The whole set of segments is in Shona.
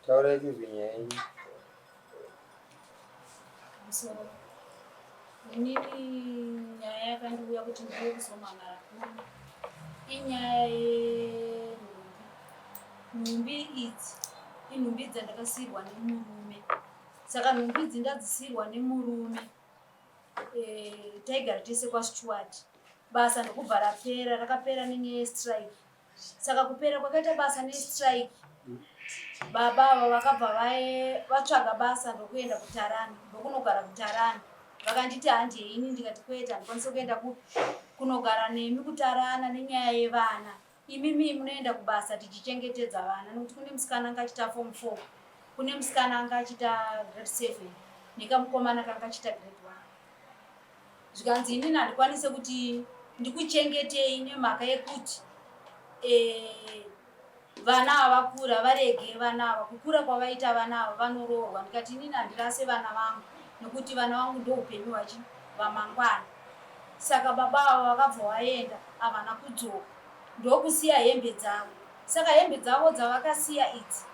Taurai tinzwe nyaya yenyu. Musoro. Inini nyaya yakandiuya kuti ndiuye kuzomhan'ara kuno inyaya yenhumbi. Nhumbi idzi inhumbi dzandakasiirwa nemurume. Saka nhumbi idzi ndadzisiirwa nemurume eh, taigara tese kwaStuart. Basa ndokubva rapera, rakapera nenyaya yestrike. Saka kupera kwakaita basa nestrike baba ava vakabva vatsvaga basa ndokuenda kutarani ndokunogara kutarani vakanditi handei ini ndikati kwete handikwanise kuenda kupi kunogara nemi kutarana nenyaya yevana imimi munoenda kubasa tichichengetedza vana nekuti kune musikana anga achiita form four kune musikana anga achiita grade seven nekamukomana kanga achiita grade one Zvikanzi inini handikwanise kuti ndikuchengetei nemhaka yekuti eh, vana ava vakura varege vana ava kukura kwavaita vana ava vanoroorwa ndikati inini handirase vana vangu nekuti vana vangu ndoupenyu hwachi vamangwana saka baba ava vakabva vaenda havana kudzoka ndokusiya hembe dzavo saka hembe dzavo dzavakasiya idzi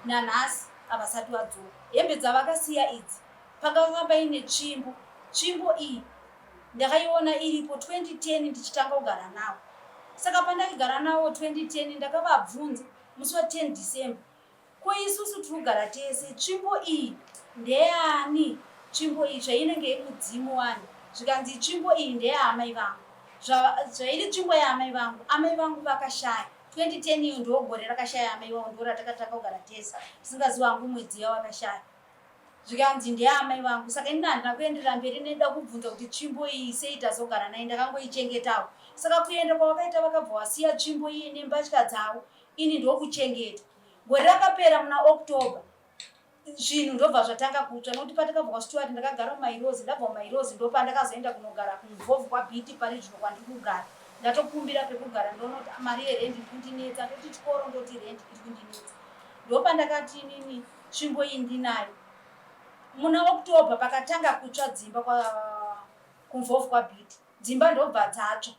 nanhasi havasati vadzoka hembe dzavakasiya idzi Pakanga paine tsvimbo. Tsvimbo iyi ndakaiona iripo 2010 ndichitanga kugara navo. Saka pandaigara navo 2010 ndakavabvunza musi wa 10 December, ko isusu tiri kugara tese tsvimbo iyi ndeyani? Tsvimbo iyi zvainenge yemudzimu wani? Zvikanzi tsvimbo iyi ndeyaamai vangu. Zvairi tsvimbo yaamai vangu, amai vangu vakashaya. 2010 iyo ndoo gore rakashaya amai vangu, ndoo ratakatanga kugara tese. Ndisingazivi hangu mwedzi yavakashaya. Zvikanzi ndeamai vangu saka ini handina kuenderera mberi neda kubvunza kuti tsvimbo iyi sei tazogara naye ndakangoichengetawo. Saka kuenda kwavakaita vakabva wasiya tsvimbo iyi nembatya dzavo ini ndokuchengeta. Gore rakapera muna October zvinhu ndobva zvatanga kutsva nokuti patakabva kwaStuart ndakagara muMairozi ndabva muMairozi ndopandakazoenda kunogara kuMvovhu kwaBiti pari zvino kwandiri kugara ndatokumbira pekugara ndoona kuti mari yerendi iri kundinetsa ndoti chikoro ndoti rendi iri kundinetsa ndopandakati inini Tsvimbo iyi ndinayo. Muna October pakatanga kutsva dzimba kwa kuMvovu kwaBiti. Dzimba ndobva dzatsva.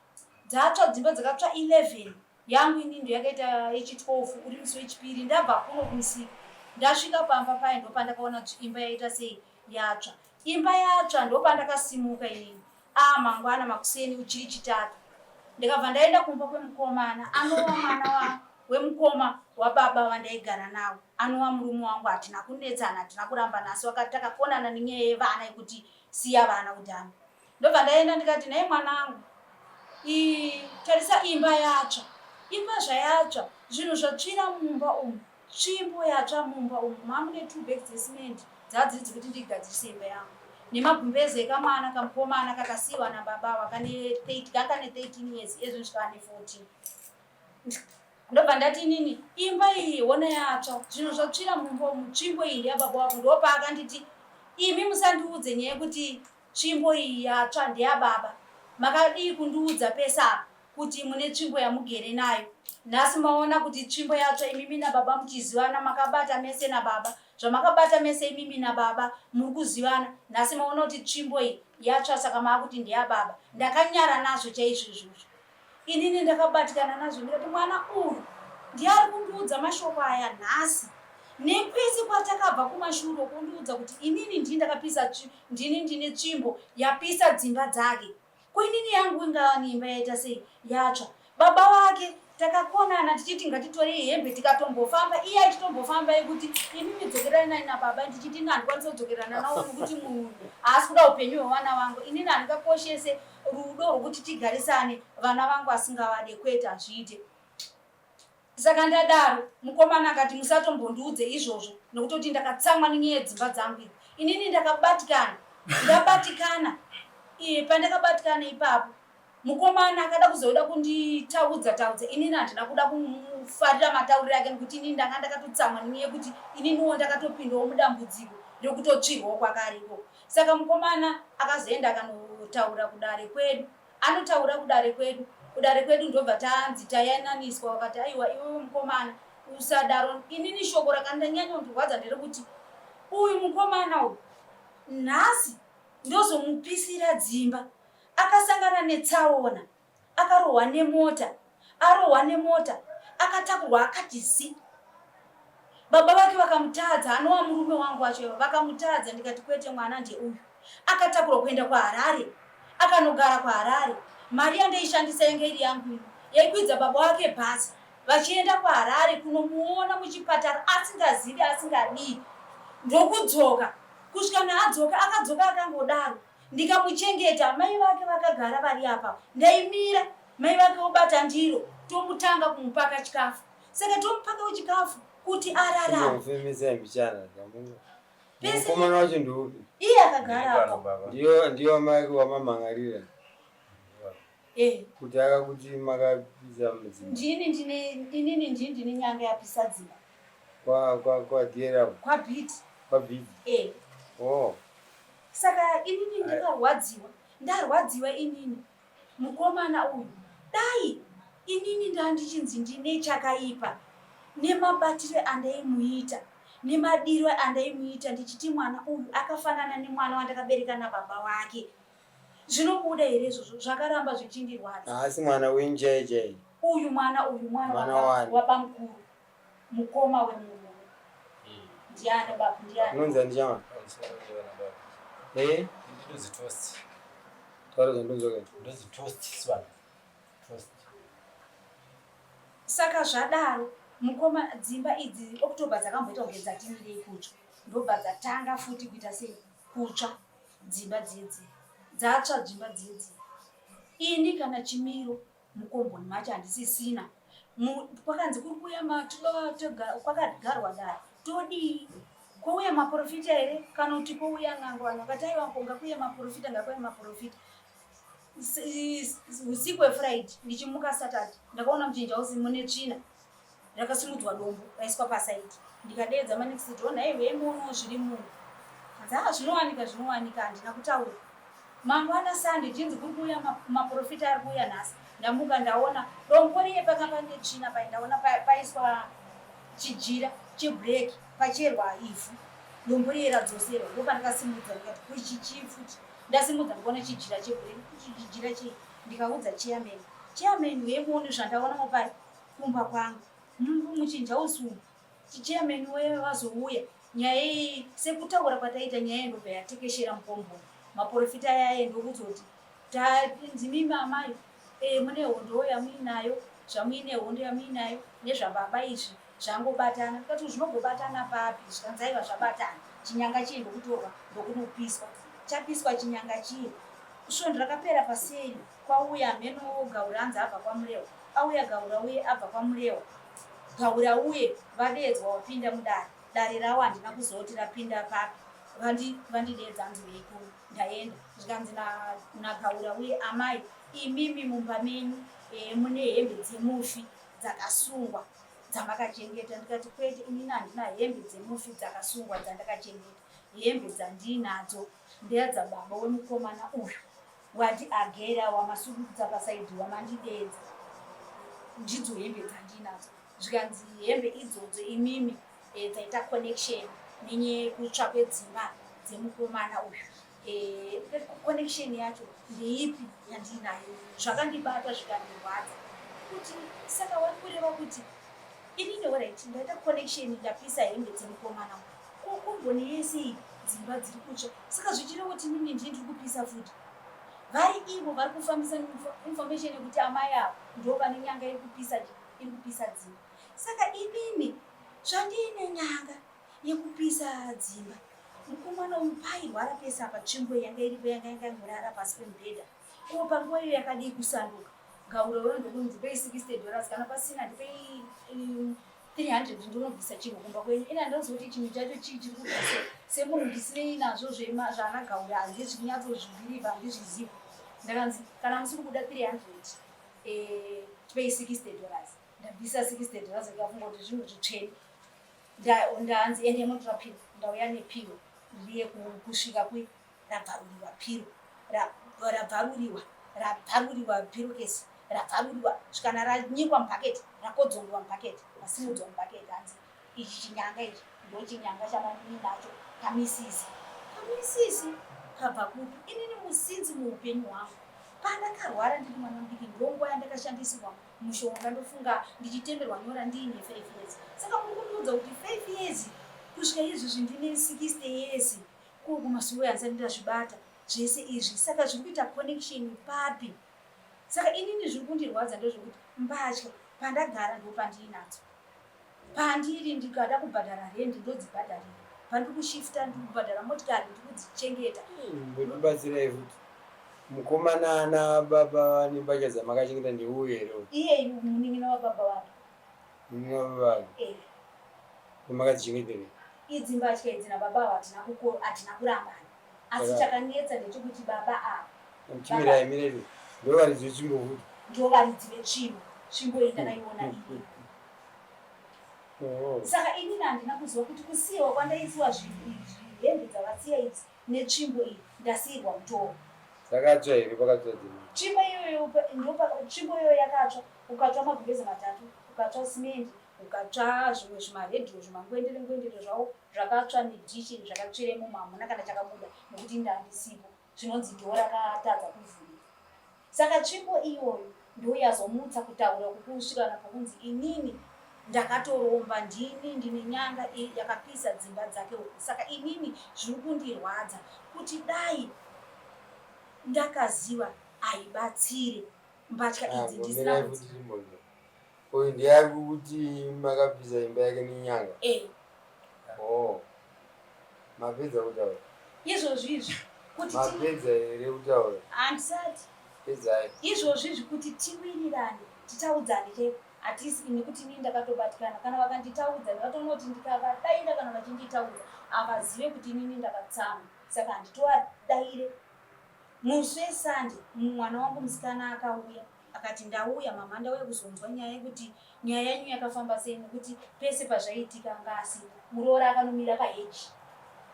Dzatsva dzimba dzakatsva 11. Yangu ini ndiyo yakaita yechi 12 uri musi wechipiri ndabva kuno kumusika. Ndasvika pamba paye ndopandakaona imba yaita sei yatsva. Imba yatsva ndopandakasimuka inini. Ah mangwana makuseni uchiri chitatu ndikabva ndaenda kumba kwemukomana anova mwana wa wemukoma wababa vandaigara navo anova murume wangu hatina kunetsana hatina kurambana asi wakati takakonana nenyaya yevana yekuti siya vana udhame ndobva ndaenda ndikati nhai mwanangu tarisa imba yatsva imba zvayatsva zvinhu zvatsvira mumba umu Tsvimbo yatsva mumba umu mamune two bags dzecement dzadziri dzekuti ndigadzirise imba yangu nemagumbeze ekamwana kamukomana kakasiiwa nababa ava kane 30 kanga kane 13 years ezvo svika ane 14 ndobva ndati inini imba iyi hona yatsva zvinhu zvatsvira mumba umu tsvimbo iyi ndeyababa wako ndopaakanditi imi musandiudze nyaya yekuti tsvimbo iyi yatsva ndeyababa makadii kundiudza pese apa kuti mune tsvimbo yamugere nayo nhasi maona kuti tsvimbo yatsva imimi nababa muchizivana makabata mese nababa zvamakabata mese imimi nababa muri kuzivana nhasi maona kuti tsvimbo iyi yatsva saka maakuti ndeyababa ndakanyara nazvo chaizvo izvozvo inini ndakabatikana nazvo ndikati mwana uyu ndiye ari kundiudza mashoko aya nhasi nekwese kwatakabva kumashure kundiudza kuti inini ndini ndakapisa ndini ndine tsvimbo yapisa dzimba dzake Ko inini yangu ingava imba yaita sei yatsva. Baba vake takakonana tichiti ngatitorei hembe tikatombofamba iye achitombofamba yekuti imimi dzokeranai nababa ndichiti ini handikwanise kudzokerana nawo nekuti munhu haasi kuda upenyu hwevana vangu inini handingakoshese rudo rwekuti tigarisane vana vangu asingavade kwete hazviite Saka ndadaro mukomana akati musatombondiudze izvozvo nokutoti ndakatsamwa nenyaya yedzimba dzangu idzi. Inini ndakabatikana ndabatikana pandakabatikana ipapo mukomana akada kuzoda kunditaudza taudza inini handina kuda kumufarira matauriro ake nekuti inini ndanga ndakatotsamwa nenyaya yekuti ininiwo ndakatopindawo mudambudziko rekutotsvirwawo kwakariko. Saka mukomana akazoenda akanotaura kudare kwedu Anotaura kudare kwedu, kudare kwedu ndobva tanzi tayananiswa vakati aiwa iwewe mukomana usadaro. Inini shoko rakandanyanya kundirwadza nderekuti uyu mukomana uyu nhasi ndozomupisira dzimba. Akasangana netsaona akarohwa nemota, arohwa nemota akatakurwa akati zi. Baba vake vakamutadza, anova murume wangu wacho iva, vakamutadza. Ndikati kwete, mwana ndeuyu. Akatakurwa kuenda kuHarare, akanogara kuHarare. Mari yandaishandisa yange iri yangu ino, yaikwidza baba wake bhazi vachienda kuHarare kunomuona muchipatara asingazivi asingadii, ndokudzoka kusvika naadzoka. Akadzoka akangodaro, ndikamuchengeta. Mai vake vakagara vari apa, ndaimira mai vake vobata ndiro, tomutanga kumupaka chikafu. Saka tomupakawo chikafu kuti ararame. Mufemesa mbichana. Mukomana wacho ndeupi? Iye akagara apa. Ndiyo ndiyo amai wamamhan'arira. Eh. Kuti akakuti makapisa mudzimba. Ndini ndine inini ndini ndine nyanga yapisa dzimba. Kwa kwa kwa diera. Kwa beat. Kwa beat. Eh. Oh. Saka inini ndakarwadziwa. Ndarwadziwa inini. Mukomana uyu dai inini ndandichinzi ndine chakaipa nemabatire andaimuita nemadiro andaimuita ndichiti mwana uyu akafanana nemwana wandakabereka nababa wake zvinobuda here izvozvo? Zvakaramba zvichindirwadza. Haasi mwana wenyu chaiye chaiye? Uyu mwana uyu mwana Mwana wani? Wabamukuru, mukoma wemurume. Ndiani baba? Ndiani? Unonzi ani chama? Eh? Ndinonzi Toast. Taura zvandonzwa. Ndonzi Toast Swan. Toast. Saka zvadaro mukoma, dzimba idzi October dzakamboita kunge dzatimirei kutsva, ndobva dzatanga futi kuita sei, kutsva dzimba dzidzi, dzatsva dzimba dzidzi. Ini kana chimiro mukomboni macho handisisina. Kwakanzi kuri kuuya kwakagarwa dare, todii? Kwouya maprofita here kana kuti kwouya n'anga? Vanhu vakati aiwa, ko ngakuuye maprofita, ngakuuye maprofita. Usiku hweFriday ndichimuka Saturday, ndakaona muchinja usi mune tsvina, rakasimudzwa dombo raiswa pasaidi. Ndikadeedza manext door, nhai vemuonawo zviri muno? Hanzi haa, zvinowanika, zvinowanika. Handina kutaura. Mangwana Sunday chinzi kuri kuuya maprofita, ari kuuya nhasi. Ndamuka ndaona dombo riye panga pane tsvina pai, ndaona paiswa chijira cheblack, pacherwa ivhu, dombo riye radzoserwa. Ndopandakasimudza ndikati kuichi chii futi? Ndasimudza ndikuona chijira cheblack, chijira chei? Ndikaudza chairman, chairman vemuone zvandaonawo pai kumba kwangu muchinja usi umu. Chairman weyo vazouya, nyaya iyi sekutaura kwataita, nyaya ndobva yatekeshera mukomboni. Maprofita ayaye ndokuzoti ndimimi amai mune hondo yamuinayo, zvamuine hondo yamuinayo nezvababa izvi zvangobatana. Ndikati zvinogobatana papi? Zvikanzi aiwa, zvabatana. Chinyanga chii ndokutorwa ndokunopiswa, chapiswa chinyanga chii. Svondo rakapera paseri kwauya mheno Gaura, anzi abva kwaMurewa. Auya Gaura uye abva kwaMurewa, Gaura uye vadeedzwa, wapinda mudare. Dare ravo handina kuzoti rapinda papi. Vandideedza hanzi veikuru, ndaenda. Zvikanzi naGaura uye, amai imimi mumba menyu mune hembe dzemufi dzakasungwa dzamakachengeta. Ndikati kwete, inini handina hembe dzemufi dzakasungwa dzandakachengeta. Hembe dzandiinadzo ndeyadzababa wemukomana uyu wati agera wamasurukudza pasaidi wamandideedza, ndidzo hembe dzandiinadzo. Zvikanzi hembe idzodzo imimi dzaita connection nenyaya yekutsva kwedzimba dzemukomana uyu. Connection yacho ndeipi yandiinayo? Zvakandibata zvikandirwadza kuti saka wari kureva kuti inini, alright, ndaita connection, ndapisa hembe dzemukomana uyu, ko komboni yese iyi dzimba dziri kutsva, saka zvichireva kuti inini ndii ndiri kupisa futi? Vari ivo vari kufambisa information yekuti amai avo ndo vane nyanga iri kupisa, iri kupisa dzimba. Saka inini zvandiine nyanga yekupisa dzimba, mukomana uyu pairwara pese apa tsvimbo yanga iripo, yanga yangangorara pasi pemubhedha. Ko panguva iyo yakadii kusanduka? Gaura uyo ndokunzi ndipei $60, kana pasina ndipei 300 ndinobvisa chinhu kumba kwenyu. Ina ndinozoti chinhu chacho chii chiri kubvisa? Semunhu ndisinei nazvo zvaana Gaura, handizvi kunyatsozvibhirivha, handizvizivi. Ndakanzi kana musiri kuda 300, tipei $60. Ndabvisa $60, ndikafunga kuti zvinhu zvitsvene. Ndanzi ende munotora piro. Ndauya nepiro riye kusvika kui rabvaruriwa piro, rabvaruriwa, rabvaruriwa piro kesi, rabvaruriwa svikana ranyikwa mubhaketi, rakodzongiwa mubhaketi, rasimudzwa mubhaketi. Hanzi ichi chinyanga ichi ndo chinyanga chamamuinacho kamisisi. Kamisisi kabva kupi? Inini musinzi muupenyu hwangu pandakarwara ndiri mwana mudiki, ndonguva yandakashandisirwa mushonga, ndofunga ndichitemerwa nyora ndiine 5 years. Saka muri kundiudza kuti 5 years Kusvika izvozvi ndine 60 years, ko kumasuwo handisati ndazvibata zvese izvi. Saka zviri kuita connection papi? Saka inini zviri kundirwadza ndezvekuti mbatya pandagara ndopandiinadzo. Pandiri ndikada kubhadhara rendi ndodzibhadharira. Pandiri kushifta ndiri kubhadhara motikari ndiri kudzichengeta. Mbotibatsirai futi. Mukomana ana baba vane mbatya dzamakachengeta ndeuyu here uyu? Iye munin'ina wababa vake. Munin'ina wababa vake? Eh. Makadzichengeterei? Idzi mbatya idzi nababa ava hatina kurambana. Asi chakanetsa ndechekuti baba ava. Chimirai mirai. Ndovaridzi vetsvimbo futi. Ndovaridzi vetsvimbo. Tsvimbo iyi ndakaiona ini. Oh. Saka inini handina kuziva kuti kusiiwa kwandaisiwa zvinhu izvi, hembe dzavasiya idzi netsvimbo iyi ndasiirwa mutoro. Dzakatsva here pakatsva dzimwe? Tsvimbo iyoyo tsvimbo iyoyo yakatsva, ukatsva magumbeze matatu, ukatsva simendi, ukatsva zvimwe zvimaredhiyo zvimangwendere ngwendere zvawo zvakatsva nedhishi zvakatsvira imomo hamuna kana chakabuda nekuti ini ndandisipo. Zvinonzi dhoo rakatadza kuvhurika. Saka tsvimbo iyoyo ndoyazomutsa kutaura kukusvika pokunzi inini ndakatoromba ndini ndine nyanga yakapisa dzimba dzake uku. Saka inini zviri kundirwadza kuti dai ndakaziva aibatsire mbatya idzi ndisina Mirai futi timbonzwa. Uyu ndiye ari kuti makapisa imba yake nenyanga. Eh. Oh. Mapedza kutaura? Izvozvi izvi kuti Mapedza here kutaura? Handisati. Pedzai. Izvozvi izvi kuti tiwirirane, titaudzane chaiko. Hatisi nekuti inini ndakatobatikana. Kana vakanditaudza ndakatonoti ndikavadaira kana vachinditaudza havazive kuti inini ndakatsamwa. Saka handitovadaire. Musi weSunday mwana wangu musikana akauya akati ndauya mama ndauya kuzonzwa nyaya yekuti nyaya yenyu yakafamba sei nekuti pese pazvaiitika anga asipo. Muroora akanomira paheji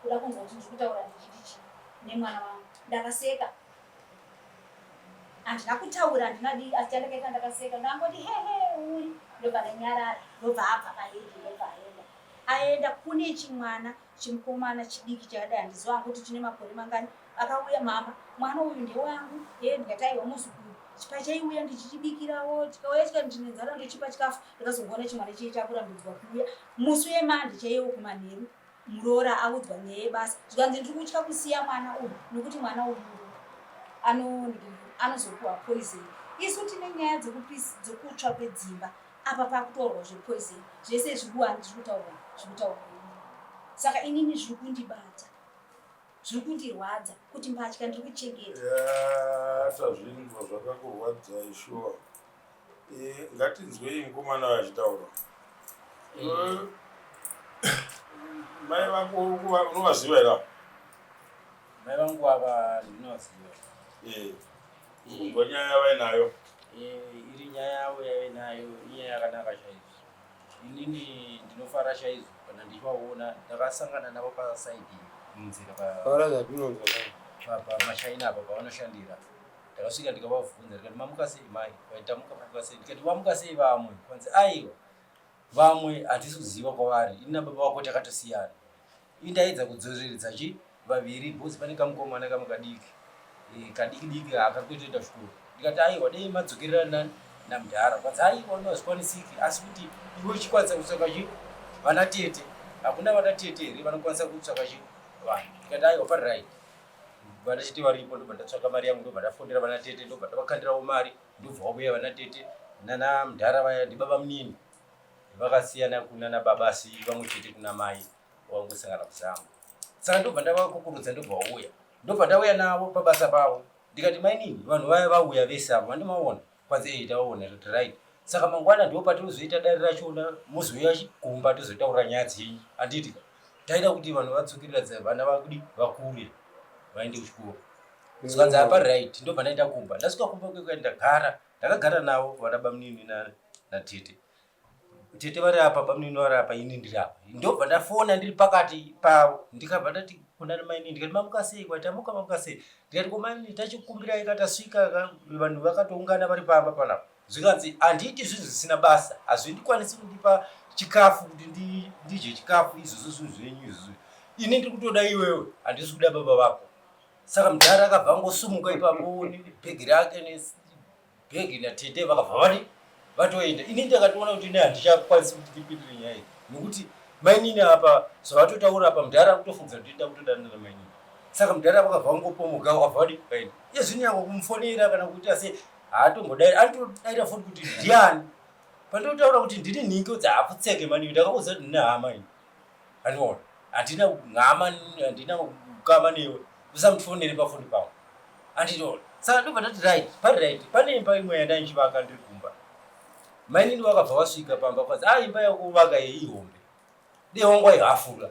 kuda kunzwa kuti ndiri kutaura ndichiti chii nemwana wangu. Ndakaseka. Handina kutaura handina dii asi chandakaita ndakaseka ndangoti hehe uri ndobva ndanyarara ndobva abva paheji ndobva aenda. Aenda kune chimwana chimukomana chidiki chakadai handiziva hangu kuti chine makore mangani akauya mama mwana uyu ndewangu ee ndikati aiwa muzukuru pachaiuya ndichichibikirawo chikauya chikati ndine nzara ndochipa chikafu ndakazongoona chimwana chiye chakurambidzwa kuuya musi wemande chaiwo kumanheru muroora audzwa nyaya yebasa zvikanzi ndiri kutya kusiya mwana uyu nekuti mwana uyu anozopuwa poison isu tine nyaya dzekutsva kwedzimba apa pakutorwa zvepoison zvese zvikuwani zviri kutaurwa zviri kutaurwa saka inini zviri kundibata zviri kundirwadza kuti mbatya ndiri kuchengeta. Tazvinzwa zvakakurwadzai shuwa. Ngatinzwei mukomana uyo achitaura. Mai vako unovaziva here? Mai vangu ava ndinovaziva. Kunzwa nyaya yavainayo. Iri nyaya yavo yavainayo inyaya yakanaka chaizvo. Inini ndinofara chaizvo kana ndichivaona. Ndakasangana navo pasaidi munzira Taura zvatinonzwa. pamachina apa pavanoshandira. Ndakasvika ndikavabvunza ndikati mamuka sei mai? Vakati tamuka mamuka sei? Ndikati vamuka sei vamwe? Kwanzi aiwa vamwe hatisi kuziva kwavari. Ini nababa vako takatosiyana. Ini ndaedza kudzoreredza chi vaviri because pane kamukomana kamwe kadiki kadiki diki akari kutoenda kuchikoro. Ndikati aiwa dei madzokererana namudhara. Kwanzi aiwa no hazvikwanisiki asi kuti iwe uchikwanisa kutsvaka chi vana tete. Hakuna vana tete here vanokwanisa kutsvaka chi vanhu. Ndikati aiwa pari right. Vana tete varipo ndobva ndatsvaka mari yangu ndobva ndafondera vana tete ndobva ndavakandirawo mari ndobva vauya vana tete nana mudhara vaya ndibaba munini vakasiyana kunana baba asi vamwe chete kuna mai wangosangana kuzango. Saka ndobva ndavakukurudza ndobva vauya. Ndobva ndauya navo pabasa pavo. Ndikati mainini vanhu vaya vauya vese ava vandimaona. Kwanzi eh taona tati right. Saka mangwana ndipo patinozoita dare rachona mozouya kumba tozotaura nyaya dzenyu. Handiti ka? Taida kuti vanhu vadzokereradza vana vakudi vakure vaende kuchikoro. Zvikanzi apa right ndobva ndaenda kumba. Ndasvika kumba kwekuya ndagara. Ndakagara navo vana bamunini natete. Tete vari apa bamunini vari apa ini ndiri apa. Ndobva ndafona ndiri pakati pavo. Ndikabva ndati kuna mainini ndikati mamuka sei? Kwati tamuka mamuka sei? Ndikati ko mainini tachikukumbirai ka tasvika vanhu vakatoungana vari pamba panapa. Zvikanzi handiiti zvinhu zvisina basa. Hazvindikwanisi kundipa chikafu kuti ndidye chikafu izvozvo zvinhu zvenyu izvozvo. Ini ndiri kutoda iwewe handisi kuda baba vako. Saka mudhara akabva angosumuka ipapo nebhegi rake nebhegi natete vakabva vadi vatoenda. Ini ndakatoona kuti ini handichakwanisi kuti ndipindire nyaya iyi nekuti Mainini apa zvavatotaura apa mudhara akutofungidzira kuti ndida kutodanana namainini. Saka mudhara vakabva vangopomoka vakabva vadi vaenda. Iye zvino nyangwe kumufonera kana kuita sei haatombodaira anotodaira foni kuti ndiani. Pandinotaura kuti ndini nhingi udza hakutseke mani ndakakuudza kuti ndine hama ini. Andiona handina hama handina ukama newe usamufonere pafoni pangu. Andinoona. Saka ndobva ndati right pari right pane imba imwe yandainchivaka ndiri kumba. Mainini vakabva vasvika pamba kwanzi ah imba yakuvaka iyi ihombe. Dei wangu waihafura.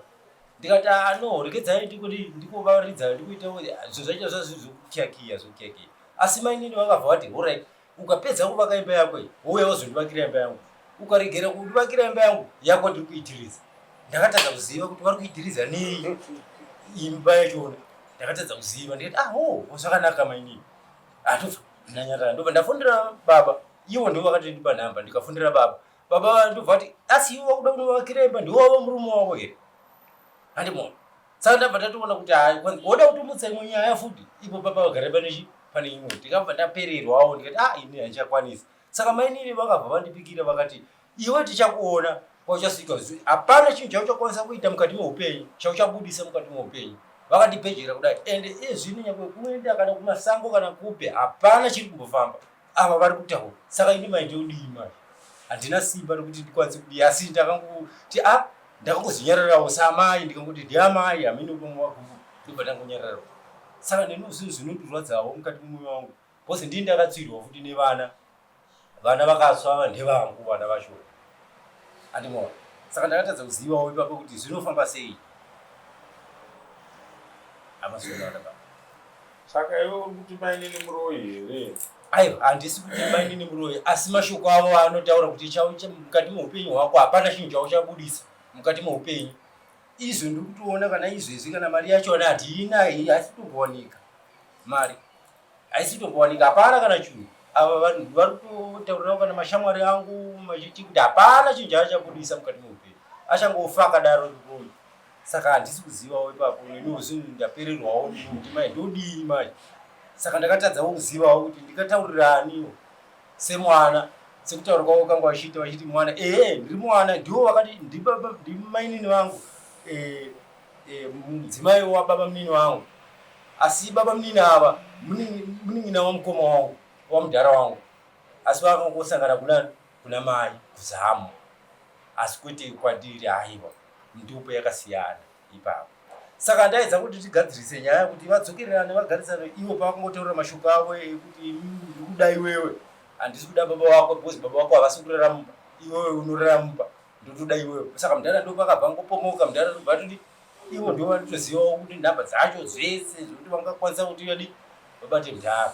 Ndikati ah no regedzai ndikuti ndikuvaridza ndikuita zvinhu zvacho zvazviri zvekukiyakiya zvekukiyakiya. Asi mainini vakabva vati horait ukapedza kuvaka imba yako iyi wouya wozondivakira imba yangu. Ukaregera kundivakira imba yangu yako ndiri kuitiriza. Ndakatadza kuziva kuti vari kuitiriza nei imba yachona. Ndakatadza kuziva ndikati ah oh zvakanaka mainini. Atobva ndanyarara ndobva ndafondera baba ivo ndivo vakatondipa nhamba ndikafundira baba baba ndobva vati asi ivo vakuda kunovakira imba ndiwo wava murume wavo here handimona saka ndabva ndatoona kuti hai woda kutomutsa imwe nyaya futi ipo baba vagara panechi pane imwe ndikabva ndapererwawo ndikati ah ini handichakwanisi saka mainini vakabva vandipikira vakati iwe tichakuona kwauchasvika hapana chinhu chauchakwanisa kuita mukati meupenyu chauchabudisa mukati meupenyu vakandibhejera kudai ende izvino nyangwe kuenda kana kumasango kana kupi hapana chiri kumbofamba ava vari kutaura saka ini mai ndodii manje handina simba rekuti ndikwanise kudii asi ndakangoti a ah, ndakangozvinyararawo samai ndikangoti ndiamai hamene ukamwagumu ndobva ndangonyararawo saka neniwo zvinhu zvinondirwadzawo mukati memwoyo wangu bcause ndii ndakatsvirwa futi nevana vana vakatsva ava ndevangu vana vacho andimona saka ndakatadza kuzivawo ipapo kuti zvinofamba sei amazoona baba Saka iwe uri kuti mainini muroyi here? Aiwa, handisi kuti mainini muroyi, asi mashoko avo anotaura kuti mukati meupenyu hwako hapana chinhu chauchabudisa mukati meupenyu. Izvo ndiri kutoona kana izvezvi kana mari yachona hatina, haisi kutombowanika mari, haisi kutombowanika, hapana kana chinhu. Ava vanhu vari kutotaurirawo kana mashamwari angu machiti kuti hapana chinhu chaachabudisa mukati meupenyu, achangofa akadaro muroyi. Saka handisi kuzivawo ipapo neniwo zvinhu ndapererwawo neniwo kuti mai ndodii mai. Saka ndakatadzawo kuzivawo kuti ndikataurira aniwo semwana sekutaura kwavo kanga vachiita vachiti mwana ehe ndiri mwana ndiwo vakati ndibaba ndimainini vangu eh, eh, mudzimai wababa munini vangu asi baba munini ava munin'ina wamukoma wangu wamudhara wangu asi vakangosangana kuna kuna mai kuzamu asi kwete kwandiri haiwa mitupo yakasiyana ipapo saka ndaedza kuti tigadzirise nyaya kuti vadzokererane vagarisane ivo pavakangotaura mashoko avo ekuti ndikuda iwewe handisi kuda baba wako because baba wako havasi kurara mumba iwewe unorara mumba ndotoda iwewe saka mudhara ndo pakabva ngopomoka mudhara ndobva toti ivo ndo vanotozivawo kuti nhamba dzacho dzese zvekuti vangakwanisa kuti vadi vabate mudhara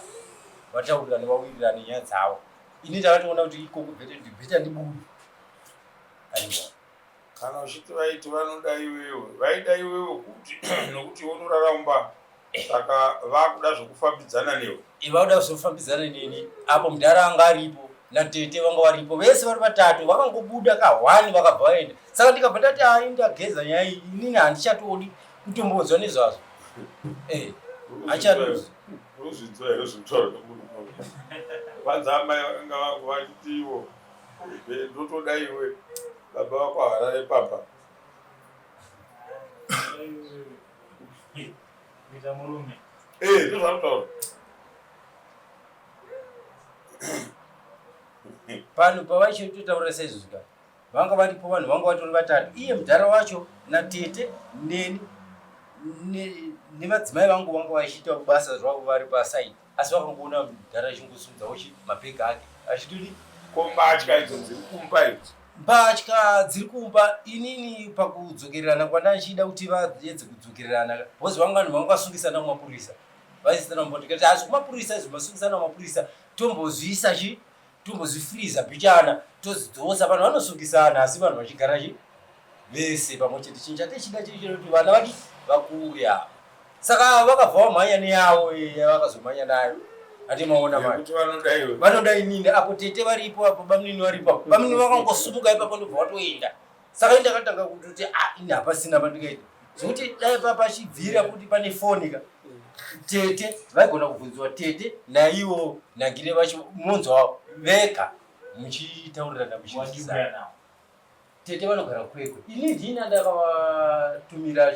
vataurirane vawirirane nyaya dzavo ini ndakatoona kuti ikoko bheta ndibude aiwa kana uchiti vaiti vanoda iwewe vaida iwewe kuti nokuti iwe unorara mumba saka vakuda zvekufambidzana newe vakuda zvekufambidzana neni apo mudhara anga aripo natete vanga varipo vese vari vatatu vakangobuda kahwani vakabva vaenda saka ndikabva ndati ai ndageza nyaya iyi inini handichatodi kutombonzwa nezvazvo eh, achadozvi Unozvinzwa here zvinotaurwa nemurume uyu? Kwanzi amai vakanga vangu vachiti ivo ndotoda iwe baba vako havarare pamba. Kuita murume. Eh, ndozvanotaura. Pano pavaichitotaura saizvozvo ka vanga varipo vanhu vanga vatori vatatu iye mudhara wacho natete neni nemadzimai vangu vanga vachiita basa zvavo vari pasaidi asi vakangoona mudhara achingosumudzawo chi mabhegi ake achitodi ko mbatya idzo dziri kumba idzo mbatya dziri kumba inini pakudzokererana kwandandichida kuti vaedze kudzokererana because vanga vanhu vanga vasungisana kumapurisa vaisana ndikati hazvi kumapurisa izvo masungisana kumapurisa tombozviisa chi tombozvifreeza bichana tozidzosa vanhu vanosungisana asi vanhu vachigara chi vese pamwe chete chinhu chatechida chiri chekuti vana vadi vakure ava saka vakabva vamhanya neyavo yavakazomhanya nayo hati maona manje vanoda inini apo tete varipo apo bamunini varipo apo bamunini vakangosumuka ipapo ndobva vatoenda saka ini ndakatanga kutoti ah ini hapasina pandingaita zvekuti dai papachibvira kuti pane foni ka tete vaigona kubvunziwa tete naiwo nagire vacho munzwa vega muchitaurirana muchinzwisana. Tete vanogara Kwekwe. Ini ndini andakavatumira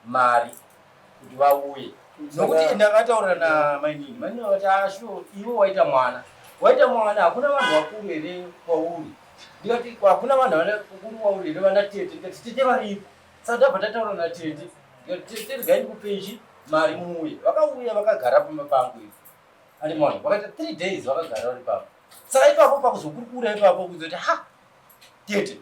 mari kuti vauye. Nokuti ndakataura namainini. Mainini vakati ah sure iwe waita mwana. Waita mwana hakuna vanhu vakuru here kwauri. Ndikati hakuna vanhu vakuru kwauri here vana tete. Ndikati tete varipo. Saka ndabva ndataura natete. Ndikati tete regai ndikupei chi mari muuye. Vakauya vakagara pamba pangu ipo. Andimona vakaita 3 days vakagara vari papa. Saka ipapo pakuzokurukura ipapo kuzoti ha tete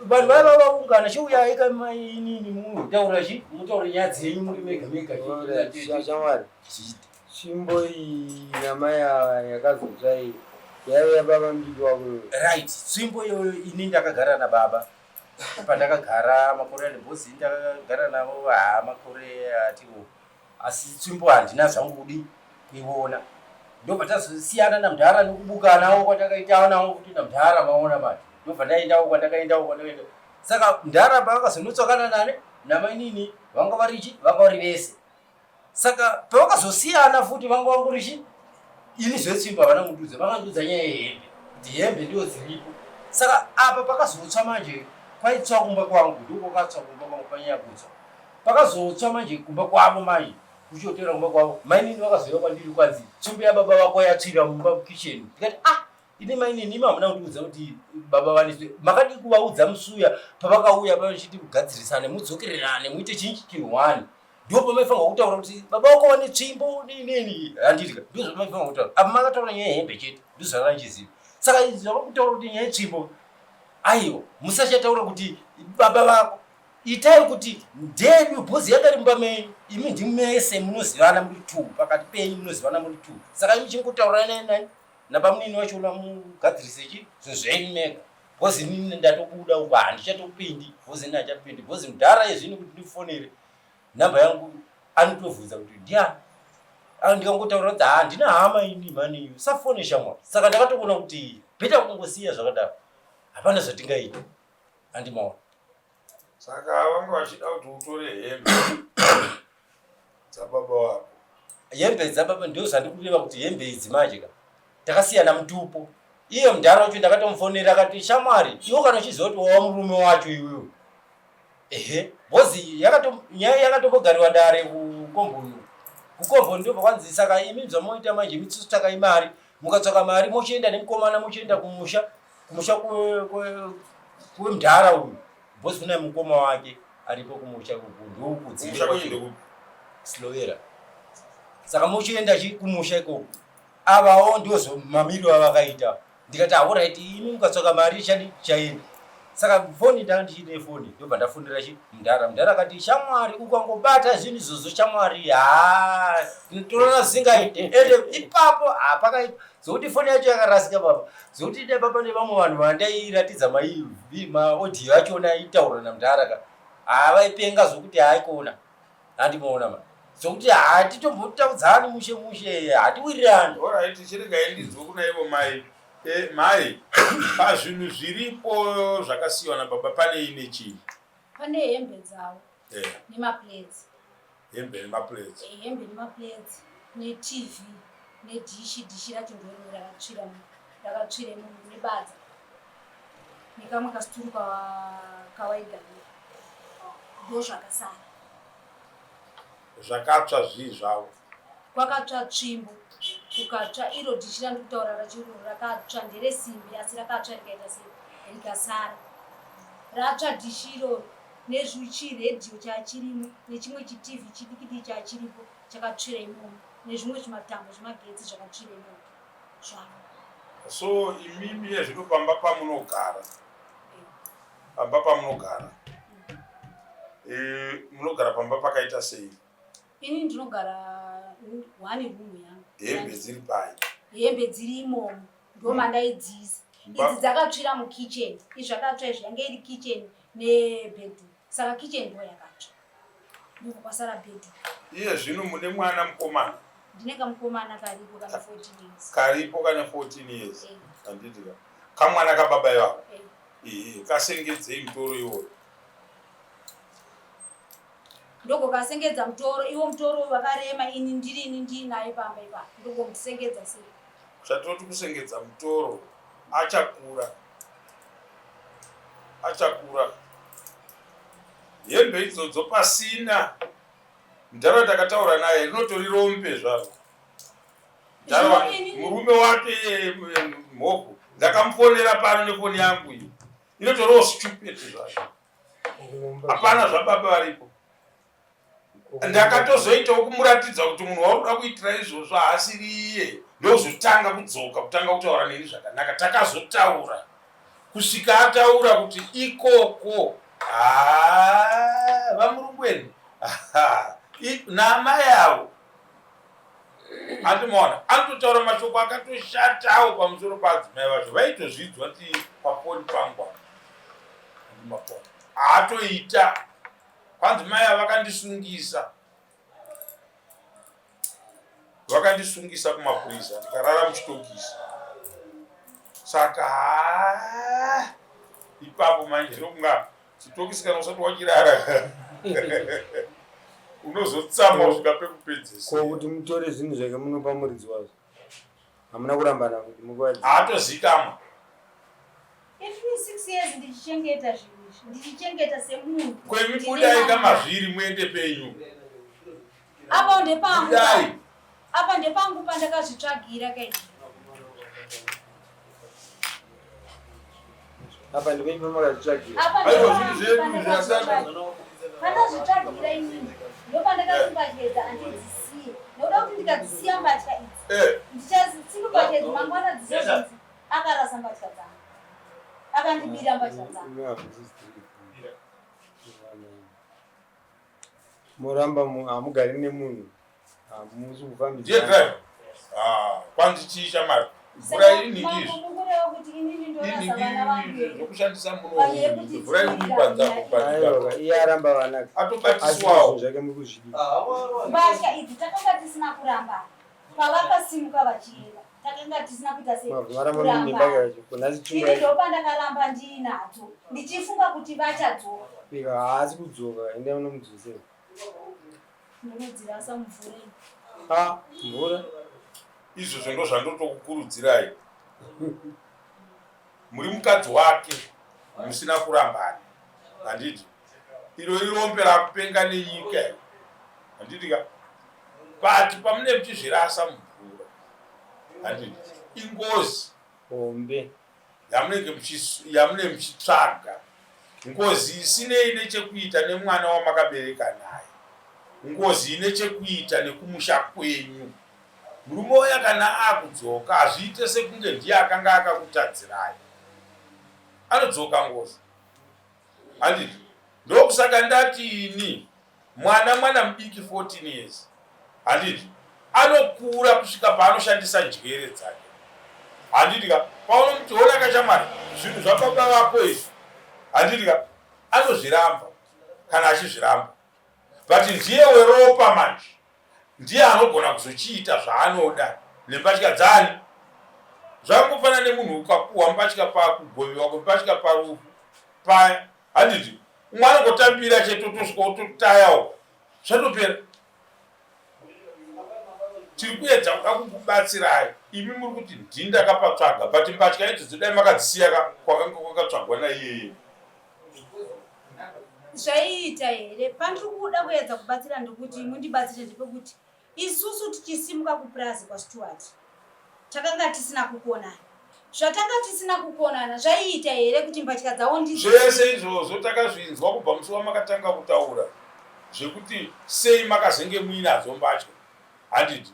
vanhu vaiva vaungana chiuyai kamainini mutaura chi mutaure nyaya dzenyu muri mega mega shamwari tsvimbo iyi namai ava yakazotsva iyi yaive yababa mudiki wako iyoyo right tsvimbo iyoyo ini ndakagara nababa pandakagara makore ane bhozi ndakagara navo haa makore atiwo asi tsvimbo handina zvangu kudi kuiona ndobva tazosiyana namudhara nekubukanawo kwatakaitawo nawo kuti namudhara maona manje ndobva ndaendawo kwandakaendawo kwandakaenda saka mudhara pavakazonotsvakana nane namainini vanga varichi vanga vari vese saka pavakazosiyana futi vanga vangorichi ini zvetsvimbo havana kundiudza vakandiudza nyaya yehembe kuti hembe ndiyo dziripo saka apa pakazotsva manje kwaitsva kumba kwangu ndokwakatsva kumba kwangu panyaya kutsva Pakazotsva manje kumba kwavo manje kuchotera kumba kwavo mainini vakazouya kwandiri kwanzi tsvimbo yababa vako yatsvira mumba mukitchen ndikati ah ini mainini imi hamuna kundiudza kuti baba vaniswe makadii kuvaudza musuya pavakauya vachiti kugadzirisane mudzokererane muite chinchi chinhu one ndo pamaifanirwa kutaura kuti baba vako vane tsvimbo neinini handidya ndo zvamaifanirwa kutaura apa makataura nyaya yehembe chete ndozvakandichiziva saka izvi zvavakutaura kuti nyaya yetsvimbo aiwa musachataura kuti baba vako Itai kuti ndedu bhozi yakari mumba menyu imi ndimese munozivana muri two pakati penyu munozivana muri two saka imi chingotaura nani nabamunini wacho una mugadzirise chi zvinhu zvenyu mega bhozi inini ndatobuda uko handichatopindi bhozi ini hachapindi bhozi mudhara yezvini kuti ndifonere nhamba yangu anotovhunza kuti ndiani ah, ndikangotaura kuti handina hama ini mani usafone shamwari saka ndakatoona kuti beta kungosiya zvakadaro hapana zvatingaita handimaona Saka vanga vachida kuti utore hembe dzababa wako. Hembe dzababa ndio zvandikureva kuti hembe idzi manje ka. Takasiyana mutupo. Iye mudhara wacho ndakatomufonera akati shamwari iwe kana uchiziva kuti wava murume wacho iwewe. Ehe, bhozi yakato nyaya yakatombogariwa dare kukomboni. Kukomboni ndipo kwanzi saka imi zvamoita manje imi tsvakai mari, mukatsvaka mari mochienda nemukomana mochienda kumusha, kumusha kwemudhara uyu. Boss kune mukoma wake aripo kumusha ndokudzilovera saka muchienda chi kumusha ikoko avawo ndozvo mamiriro avakaita ndikati ahoraiti imi mukatsvaka mari chani chaenda saka foni ndanga ndichiine foni ndobva ndafonera chi mudhara mudhara akati shamwari ukangobata zvinhu izvozvo shamwari haa torana zvisingaite ende ipapo hapakaipa Zvokuti foni yacho yakarasika baba. Zvokuti dai baba nevamwe vanhu vandairatidza maaudio achona aitaura namudhara ka. Haa vaipenga zvokuti haaikona. Handimoona ma. Zvokuti hatitombotaudzani mushe mushe hatiwirirani. Alright, chiregai ndinzwe kuna ivo mai. Eh, mai, pazvinhu zviripo zvakasiyiwa nababa pane ine chii? Pane hembe dzavo. Eh. Nemaplates. Hembe nemaplates. Eh, hembe nemaplates neTV nedhishi dhishi racho ndorino rakatsvira rakatsvira imomo nebadza nekamwe kasituru kawaigarira ndozvakasara. Zvakatsva zvii zvavo? Kwakatsva tsvimbo kukatsva iro dhishi randikutaura racho iroro rakatsva nderesimbi asi rakatsva rikaita sei rikasara ratsva dhishi iroro nezvichiredhiyo chachirimo nechimwe chitv chidikidiki chachiripo chakatsvira imomo nezvimwe zvimatambo zvemagetsi zvakatsvira imomo zvavo. So imimi yezvino pamba pamunogara pamba pamunogara eh, munogara pamba pakaita sei? Ini ndinogara one room yangu. Hembe dziri pai? Hembe dziri imomo ndomandaidziisa. Idzi dzakatsvira mukitchen. Izvi zvakatsva izvi yange iri kitchen nebedroom. Saka kitchen ndo yakatsva. Ndiko kwasara bedroom. Iye zvino mune mwana mukomana? Ndine kamukomana karipo kane 14 years. Karipo kane 14 years. Eh. Handiti ka. Kamwana kababa ivavo. Eh. Ehe, kasengedzei mutoro iwoyo. Ndogokasengedza mutoro, iwo mutoro wakarema ini ndiri ini ndiinaye pamba ipapo. Ndogomusengedza sei? Zvatinoti kusengedza mutoro achakura. Achakura. Hembe idzodzo pasina mudhara ndakataura naye rinotori rombe zvaro. Mudhara murume wake mhofu ndakamufonera pano nefoni yangu iyi. Inotoriwo stupid zvayo. Hapana zvababa varipo. Ndakatozoitawo kumuratidza kuti munhu wauri kuda kuitira izvozvo haasiri iye. Ndozotanga kudzoka kutanga kutaura neni zvakanaka. Takazotaura kusvika ataura kuti ikoko haa vamurungweni naamai avo andimaona anototaura mashoko akatoshatawo pamusoro paadzimai vacho vaitozvidzwa ti pafoni pangu andimapona haatoita kwanzi mai ava vakandisungisa vakandisungisa kumapurisa ndikarara muchitokisi saka haa ipapo manje ndokunga chitokisi kana usati wachirara unozotsama kusvika pekupedzesa ko kuti mutore zvinhu zvake munopa muridzi wazvo hamuna kurambana kuti mukadzi haatozikamwa Ini 6 years ndichichengeta zvinhu izvi ndichichengeta semunhu kwemi budai kamazviri muende penyu apa ndepangu budai apa ndepangu pandakazvitsvagira kai apa ndipenyu pamakazvitsvagira apa Aiwa, ndepangu zvinhu zvedu zvasati. pandazvitsvagira inini ndopandakati mbatya idzi handidzisiye ndoda kuti ndikadzisiya mbatya idzi Eh, ndichasiya mbatya idzi mangwana dzizozvinzi akarasa mbatya dzangu akandibira mbatya dzangu Moramba hamugari nemunhu hamusi ndiye kufambidzana driver Ah, kwanzi chii chamari mvura iningi izvi mukureva kuti inini ndorasa vana vangu iningi here zvokushandisa muno Panyaya yekuti mvura iri kupanza Aiwa, iye aramba vana asi atobatiswawo zvinhu zvake muri kuzvidii mbatya idzi takanga tisina kuramba pavakasimuka vachienda takanga tisina kuita sei mabva maramba mune nemba yacho kunhasi tsvimbo ini yacho ndopandakaramba ndiinadzo ndichifunga kuti vachadzoka ika haasi kudzoka endai munomudzosera ndinodzirasa mumvura iyi a mvura izvozvo ndo zvandotokukurudzirai muri mukadzi wake musina kurambana handiti iro irombe rakupenga nenyika iro handiti ka but pamune muchizvirasa mumvura handiti ingozi hombe yamunenge yamunenge muchitsvaga ngozi isinei nechekuita nemwana wamakabereka naye ngozi ine chekuita nekumusha kwenyu murume uya kana akudzoka hazviite sekunge ndiye akanga akakutadzirai anodzoka ngozi handiti ndokusaka ndati ini mwana mwana mudiki 14 years handiti anokura kusvika paanoshandisa njere dzake handiti ka paunomuti ona kachamwari zvinhu zvababa vako izvi handiti ka anozviramba kana achizviramba but ndiye weropa manje ndiye anogona kuzochiita zvaanoda nembatya dzani zvangofanana nemunhu ukapuhwa mbatya pakugoviwa kwembatya parufu paya handiti umwe anongotambira chete otosvika ototayawo zvatopera tiri kuedza kuda kukubatsirai imi muri kuti ndini ndakapatsvaga but mbatya idzodzo dai makadzisiya ka kwakanga kwakatsvagwa naiyeye Zvaiita here pandiri kuda kuedza kubatsira ndikuti mundibatsire ndepekuti isusu tichisimuka kupurazi kwaStuart takanga tisina kukonana zvatanga tisina kukonana zvaiita here kuti mbatya dzavo ndidzo Zvese izvozvo takazvinzwa kubva musi wamakatanga kutaura zvekuti sei makazenge muinadzo mbatya handiti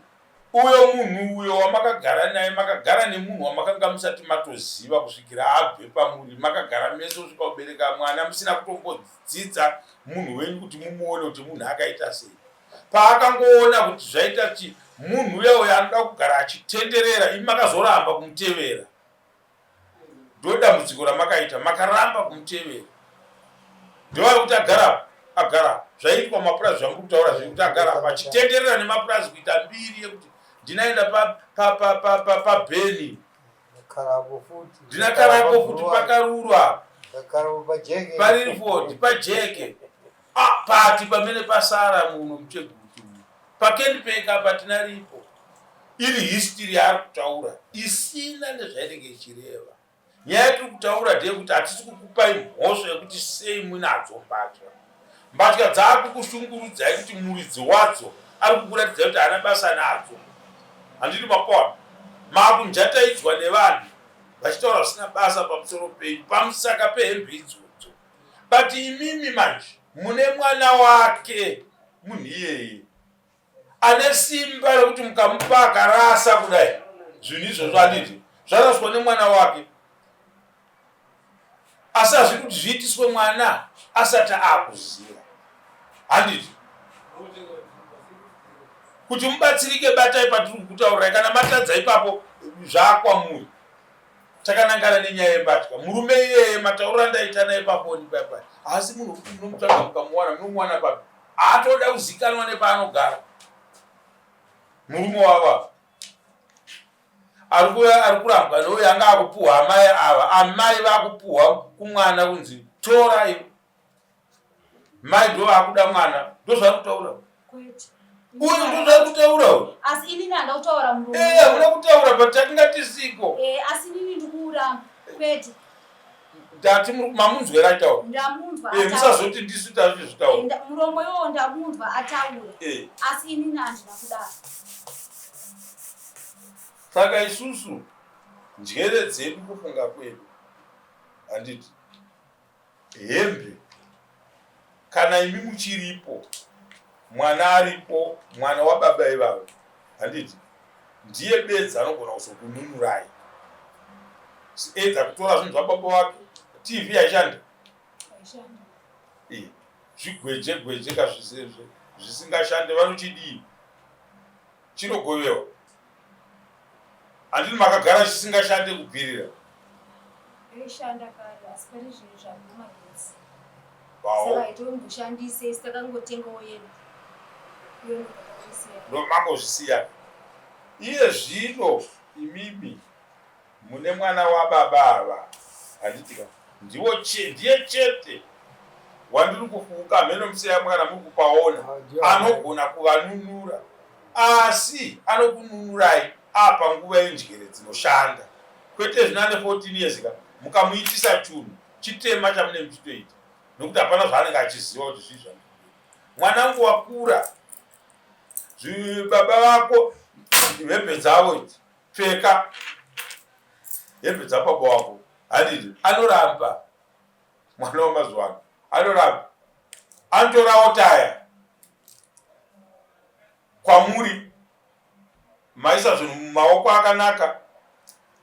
uyo munhu uyo wamakagara naye makagara nemunhu wamakanga musati matoziva kusvikira abve pamuri makagara mese kusvika kubereka mwana musina kutombodzidza munhu wenyu kuti mumuone kuti munhu akaita sei paakangoona kuti zvaita chi munhu uya uyo anoda kugara achitenderera imi makazoramba kumutevera ndodambudziko ramakaita makaramba kumutevera ndovari kuti agara agara zvaiitwa mapurazi zvamuri kutaura zviri kuti agara achitenderera nemapurazi kuita mbiri yekuti ndinaenda pabheni ndinakarako futi pakarurwa paririford pajeke ah, pati pamene pasara muno muchegutu pakenipeka patina ripo iri history yaari kutaura isina nezvainenge ichireva. Nyaya yatiri kutaura ndeyekuti hatisi kukupai mhosva yekuti sei munadzo mbatya. Mbatya dzakukushungurudzai kuti muridzi wadzo ari kukuratidzai kuti haana basa nadzo. Handiti mapaona? Makunjataidzwa nevanhu vachitaura zvisina basa pamusoro penyu pamusaka pehembe idzodzo. But imimi manje mune mwana wake munhu iyeye. Ane simba rekuti mukamupa akarasa kudai zvinhu izvozvo handiti zvaraswa nemwana wake asi hazvidi kuti zviitiswe mwana asati akuziva handiti kuti mubatsirike batai patiri kukutaurirai kana matadza ipapo zvakwamuri takanangana nenyaya yembatya murume iyeye matauriro andaita naye pafoni paya haasi munhu wekuti munomutsvaga mukamuwana munomuwana papi haatoda kuzikanwa nepaanogara murume wavo ava ari kurambwa neuyo anga akupuhwa amai ava amai vakupuhwa kumwana kunzi torai mai ndo vakuda mwana ndozvari kutaura uyu ndozvari kutaura uyu asi inini handa kutaura murume eh hakuna kutaura but takanga tisiko eh asi inini ndikuuramba kwete ndati mamunzwera ataura ndamunzwa eh musazoti ndisu tazvizvitaura eh, muromo iwowo ndamunzwa ataura eh. asi inini handina kudaro saka isusu njere dzedu kufunga kwedu handiti hembe kana imi muchiripo mwana aripo mwana wababa ivavo handiti ndiye bedzi anogona kuzokununurai edza kutora zvinhu zvababa wake tv haishanda zvigweje gweje ka zvisingashande vanochidii chinogovewa Handiti makagara chisingashande kubvirira? Yaishanda kare asi pari zvino zvabva magetsi. Saka haitomboshandise isu takangotengawo yedu. Iyo ndokatozvisiya. Ndomangozvisiya. Iye zvino imimi mune mwana wababa ava handiti ka ndiwo ndiye chete wandiri kufunga hameno museyamwa kana muri kupaona anogona kuvanunura Asi anokununurai apa nguva yenjere dzinoshanda kwete zvino ane 14 years ka mukamuitisa chunhu chitema chamunenge muchitoita nekuti hapana zvaanenge achiziva kuti zvii zvandiri mwanangu wakura baba vako hembe dzavo idzi pfeka hembe dzababa wako handiti anoramba mwana wemazuva ano anoramba anotorawo taya kwamuri maisa zvinhu mumaoko akanaka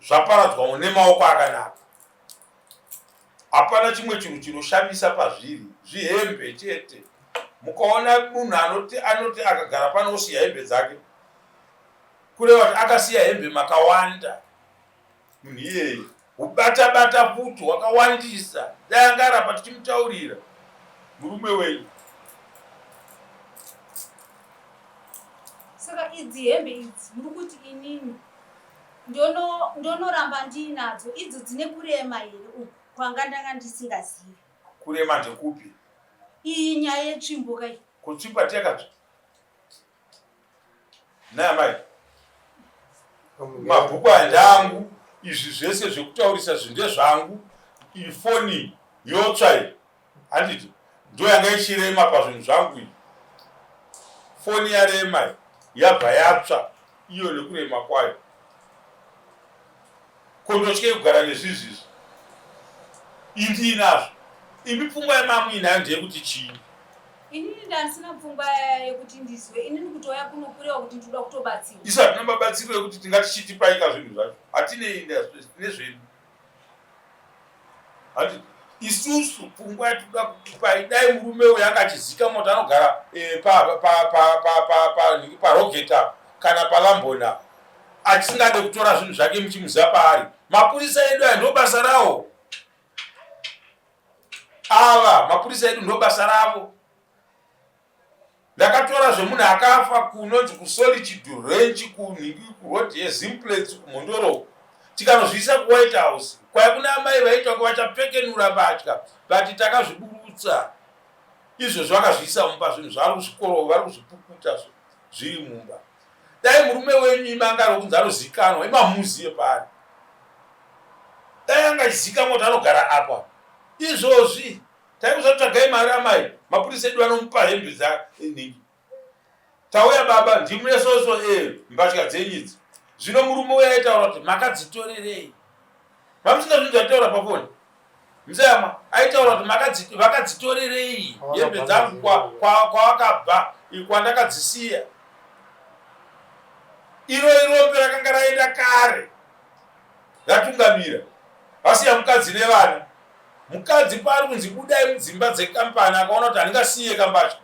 zvaparadzwawo nemaoko akanaka hapana chimwe chinhu chinoshamisa pazviri zvihembe chete mukaona munhu anoti anoti akagara pano osiya hembe dzake kureva kuti akasiya hembe makawanda munhu iyeye Kubata bata futi wakawandisa dai anga arapa tichimutaurira murume wenyu. Saka idzi hembe idzi muri kuti inini ndonoramba ndiinadzo idzo dzine kurema here uku kwanga ndanga ndisingazivi. Kurema ndekupi? Iyi nyaya yetsvimbo kai. Kutsvimba tiyakatsva. Nhai amai, mabhuku aya ndeangu, izvi zvese zvekutaurisa izvi ndezvangu, iyi foni yotsva iyi handiti ndo yanga ichirema pazvinhu zvangu iyi. Foni yarema iyi yabva yatsva iyo nekurema kwayo. Ko ndotyei kugara nezvizvi izvi? Indiinazvo. Imi pfungwa yamamuinayo ndeyekuti chii? Inini ndandisina pfungwa yekuti ndizwe inini kutouya kuno kureva kuti ndinoda kutobatsirwa. Isu hatina mabatsiro ekuti tingati chitipaika zvinhu zvacho. Hatinei nezvedu. Handiti isusu pfungwa yatinoda kukupai dai murume uyu anga achizikamwa kuti anogara eh, parogeti apa kana palamboni apa achisingade kutora zvinhu zvake muchimuziva paari. Mapurisa edu aya ndobasa rawo. Ava mapurisa edu ndobasa ravo. Ndakatora zvemunhu akafa kunonzi kuSolitude Ranch kunhingi kuroad yeZimplets kuMhondoro tikanozviisa kuWhite House kwai kuna amai vaitwa kunge vachapfekenura mbatya but takazviburutsa izvozvo vakazviisa mumba zvinhu zvavari kuzvikoro vari kuzvipukuta zviri mumba dai murume wenyu imi anga ari kunzi anozikanwa imamuziye paari. Dai anga achizikamwa kuti anogara apa izvozvi taikusatsvagai mari amai mapurisa edu anomupa hembe dzaningi tauya baba ndimune soso e mbatya dzenyu idzi zvino murume uya aitaura kuti makadzitorerei mamusina zvinhu zvaitaura pafoni mseyama aitaura kuti vakadzitorerei hembe dzangu kwavakabva kwandakadzisiya iro irombe rakanga raenda kare ratungamira vasiya mukadzi nevana mukadzi paari kunzi budai mudzimba dzekampani akaona kuti handingasiye kambatya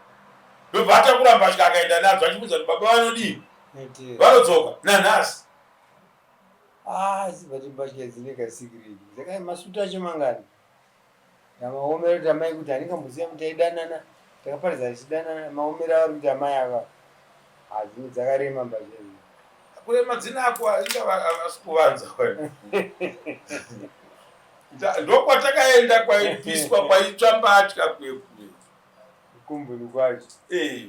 ndobva atakura mbatya akaenda nadzo achibvunza kuti baba vanodii vanodzoka nanhasi ah, asi but mbatya dzine kasikiriti dzakai masutu acho mangani Maomero kuti amai kuti handingamboziva kuti taidanana takaparidza tichidanana maomero avari kuti amai ava hadzino dzakarema mbatya idzi. Kurema dzinako inga havasi kuvanza ndokwatakaenda kwaipiswa kwaitsva mbatya kwekwe kumbuni kwacho eh.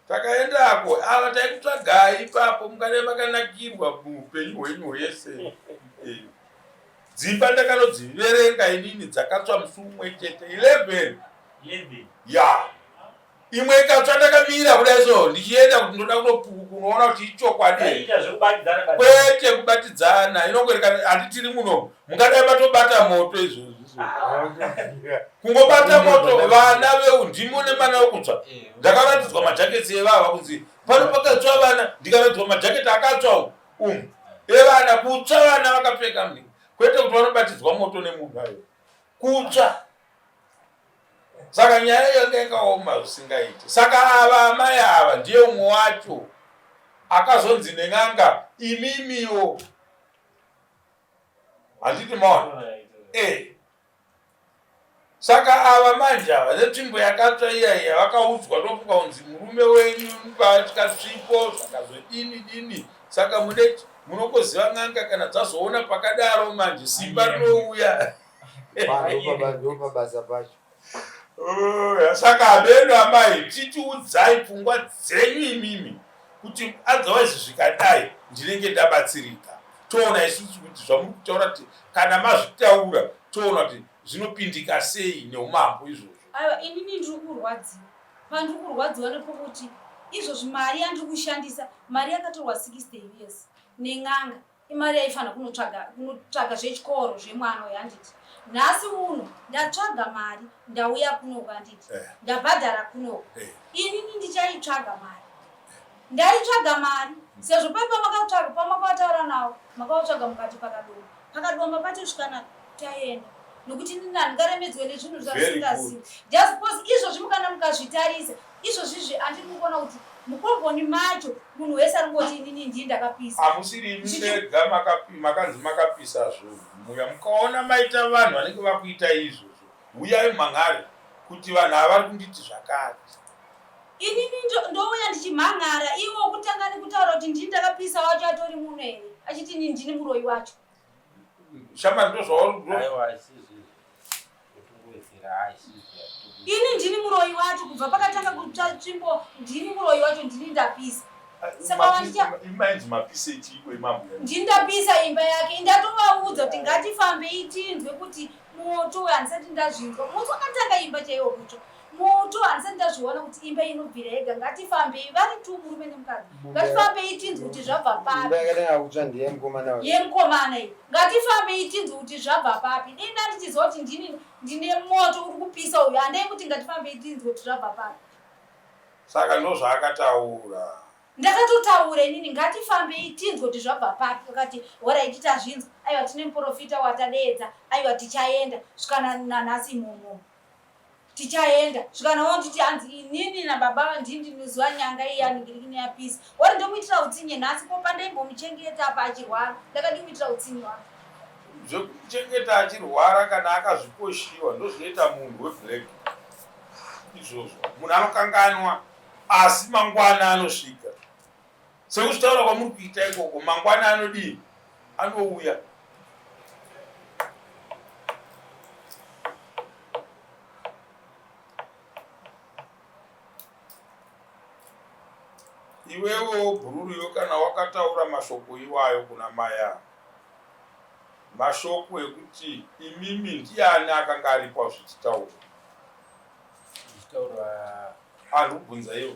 Takaendako ava taikutsvagai ipapo mukadai makanakirwa muupenyu hwenyu hwese. Eh. Dzimba ndakanodziverenga inini dzakatsva musi umwe chete 11. 11. Ya. Imwe ikatsva ndakamira kudai so ndichienda kuti ndoda kunoona kuti ichokwadi. Kwete kubatidzana inongoerekana handitiri muno mungadai matobata moto izvozvi. Kungobata moto vana veundimo nemana wekutsva. Eh. Ndakaratidzwa majaketsi evava kunzi pano pakatsva vana ndikaratidzwa majaketi akatsva umu evana kutsva vana vakapfeka mni kwete kuti vanobatidzwa moto nemunhu ayo kutsva saka nyaya yanga yakaoma zvisingaiti saka ava amai ava ndiye umwe wacho akazonzi nen'anga imimiwo handiti maona eh. Saka ava manje ava netsvimbo yakatsva iya iya vakaudzwa ndofunga kunzi murume wenyu mbatya tsvipo zvakazodini dini saka mune munongoziva n'anga kana dzazoona pakadaro manje simba rinouya ndopabasa pacho Oh, saka hameno amai titiudzai pfungwa dzenyu imimi kuti otherwise zvikadai ndinenge ndabatsirika toona isusu kuti zvamuri kutaura kuti kana mazvitaura toona kuti zvinopindika sei neumambo izvozvo Aiwa inini ndiri kurwadziwa. Pandiri kurwadziwa nepokuti izvozvi mari yandiri kushandisa mari yakatorwa 60 years nen'anga imari yaifanira kunotsvaga kunotsvaga zvechikoro zvemwana uyu handiti nhasi uno ndatsvaga mari ndauya kunoku handiti Eh. ndabhadhara kunoku Eh. inini ndichaitsvaga mari ndaitsvaga mari sezvo pai pamakatsvaga pamakataura nawo makavatsvaga mukati pakadoma pakadoma pacho svikana taenda nokuti inini handingaremedzwe nezvinhu Very zvamusingazivi just because izvozvi mukana mukazvitarisa izvozvizvi andiri kuona kuti mukomboni macho munhu wese ari kungoti inini ndii ndakapisa hamusiri imi mega makanzi makapisa zvinhu muya mukaona maita vanhu vanenge vakuita izvozvo huyai mhan'are kuti vanhu ava vari kunditi zvakati inini ndouya ndichimhan'ara iwo kutanga nekutaura kuti ndini ndakapisa wacho atori muno here achiti inini ndini muroyi wacho shama ndozvauri Aiwa, isizvi. Kutongowedzera, hayi, isizvi. Ini ndini muroyi wacho kubva pakatanga kutsva tsvimbo ndini muroyi wacho ndini ndapisa. Saka wandicha- Imainzi mapisa echiiko imambuya Ndini ndapisa imba yake ndatovaudza kuti ngatifambei tinzwe kuti moto uyu handisati ndazvinzwa. Moto wakatanga imba chaiwo kutsva. Moto handisati ndazviona kuti imba inobvira yega ngatifambei vari tu murume nemukadzi. Ngatifambei tinzwe kuti zvabva Imba papi. yakatanga kutsva ndiye mukomana uyu. Yemukomana iyi. Ngatifambei tinzwe kuti zvabva papi. Dei ndandichiziva kuti ndini ndine moto uri kupisa uyu handei kuti ngatifambei tinzwe kuti zvabva papi. Saka ndozvaakataura. Ndakatotaura inini ngatifambei tinzwe kuti zvabva papi vakati horaiti tazvinzwa aiwa tine muporofita watadeedza aiwa tichaenda svika nanhasi imomo tichaenda svika nawo nditi hanzi inini nababa ndini ndinoziva nyanga iya ningirikini yapisa wari ndomuitira utsinye nhasi ko pandaimbomuchengeta apa achirwara ndakadi kumuitira utsinye wake Zvekumuchengeta achirwara kana akazvikoshiwa ndozvinoita munhu weblack izvozvo munhu anokanganwa asi mangwana anosvika sekuzvitaura kwamuri kuita ikoko mangwana anodii anouya iwewewo bhururu iwe kana wakataura mashoko iwayo kuna mai ava Mashoko ekuti imimi ndiani akanga aripo zvichitaurwa? Zvichitaurwa Ari kubvunza iwo.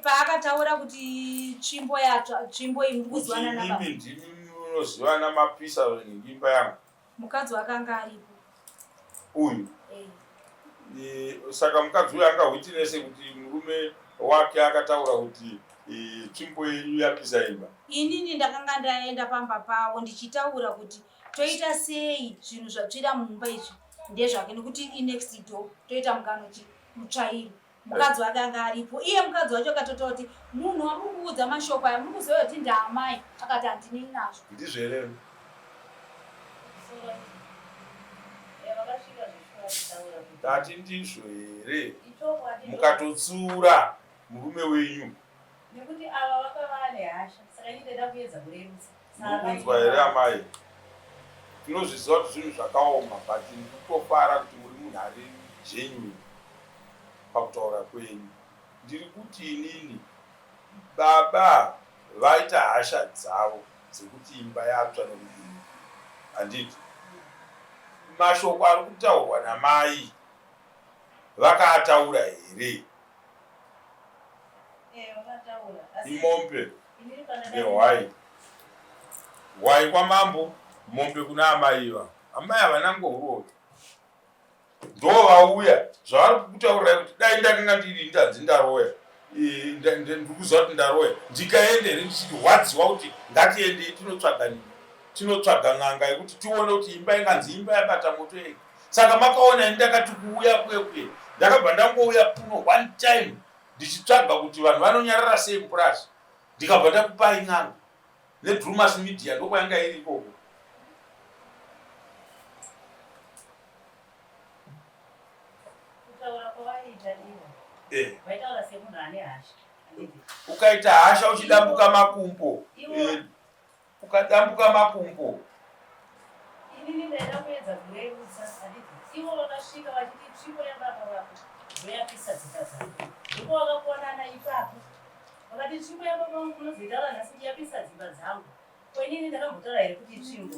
Paakataura kuti tsvimbo yatsva, tsvimbo iyi muri kuzivana nababa. Imimi ndimi munozivana mapisa imba yangu. Mukadzi wakanga aripo. Uyu. Eh. Saka mukadzi uyu anga witness kuti murume wake akataura kuti tsvimbo yenyu yapisa imba. Inini ndakanga ndaenda pamba pavo ndichitaura kuti toita sei zvinhu zvatsvira mumba izvi ndezvake nekuti inext door toita mukano chi mutsvairo. Mukadzi wake anga aripo iye mukadzi wacho akatotaura kuti munhu wamuri kuudza mashoko aya muri kuziva kuti ndaamai akati handinei nazvo. Ndizvo here? Ndati ndizvo here? Mukatotsiura murume wenyu. Nekuti ava vakava nehasha saka ini ndaida kuedza kurerutsa. Mukunzwa here amai? Tinozviziva kuti zvinhu zvakaoma but ndikutofara kuti muri munhu ari genuine pakutaura kwenyu. Ndiri kuti inini baba vaita hasha dzavo dzekuti imba yatsva nekudini handiti? Mashoko ari kutaurwa namai vakaataura here? Imombe nehwai. Hwai kwamambo, mombe kuna amai iva. Amai havana ngohuroyi. Ndovauya zvavari kukutaurirai kuti dai ndakanga ndiri ndanzi ndaroya. Ndiri kuziva kuti ndaroya. Ndikaenda here ndichirwadziwa kuti ngatiendei tinotsvaga nini. Tinotsvaga n'anga yekuti tione kuti imba inganzi imba yabata moto yega. Saka makaona ini ndakati kuuya kuye kuye ndakabva ndangouya kuno one time ndichitsvaga kuti vanhu vanonyarara sei mupurazi ndikabva ndakupai n'anga nedrumas media ndokwayanga iri ikoko. Kutaura kwavaiita ivo eh. Vaitaura semunhu ane hasha. Ukaita hasha uchidambuka makumbo eh, Ukadambuka makumbo. Inini ndaida kuedza kurerutsa handiti ivo vakasvika vachiti tsvimbo yababa vako ndoyapisa dzimba dzako ndipo vakakonana ipapo vakati tsvimbo yababa vangu munozoitaura nhasi kuti yapisa dzimba dzangu ko inini ndakambotaura here kuti tsvimbo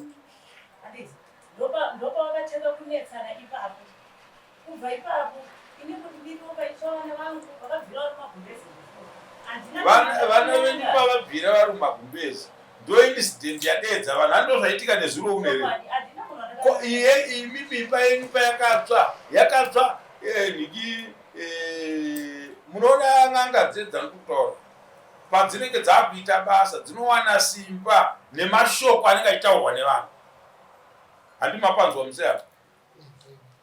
handiti ndopavakatanga kunetsana ipapo Kubva ipapo ini kuti ndiriwo paitsva vana vangu vakabvira vari magumbezi. Handina vana venyu pavabvira vari mumagumbezi ndo incident yadeedza vanhu handi ndozvaitika nezuro uno here ko iye imi mimba yenyu payakatsva yakatsva eh, nhiki eh, munoona n'anga dzedza ndikutaura padzinenge dzakuita basa dzinowana simba nemashoko anenge achitaurwa nevanhu handi mapanzwa muse apa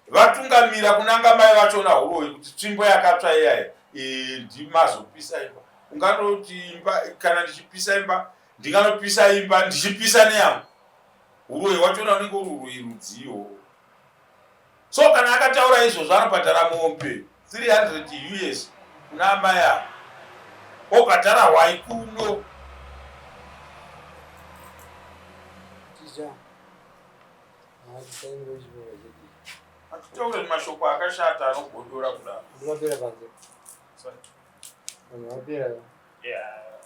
Vatungamira kunanga mai vachona huroyi kuti tsvimbo yakatsva iyaya ndimazopisa imba. Unganoti imba kana ndichipisa imba ndinganopisa imba ndichipisa neyangu. Huroyi hwachona unenge uri huroyi rudziwo. So kana akataura izvozvo anobhadhara mombe 300 us kuna amai ava obhadhara hwai kuno. Ticha. Hatitaure mashoko akashata anogodora kudaro. Vapera panze. Vanhu vapera. Yeah.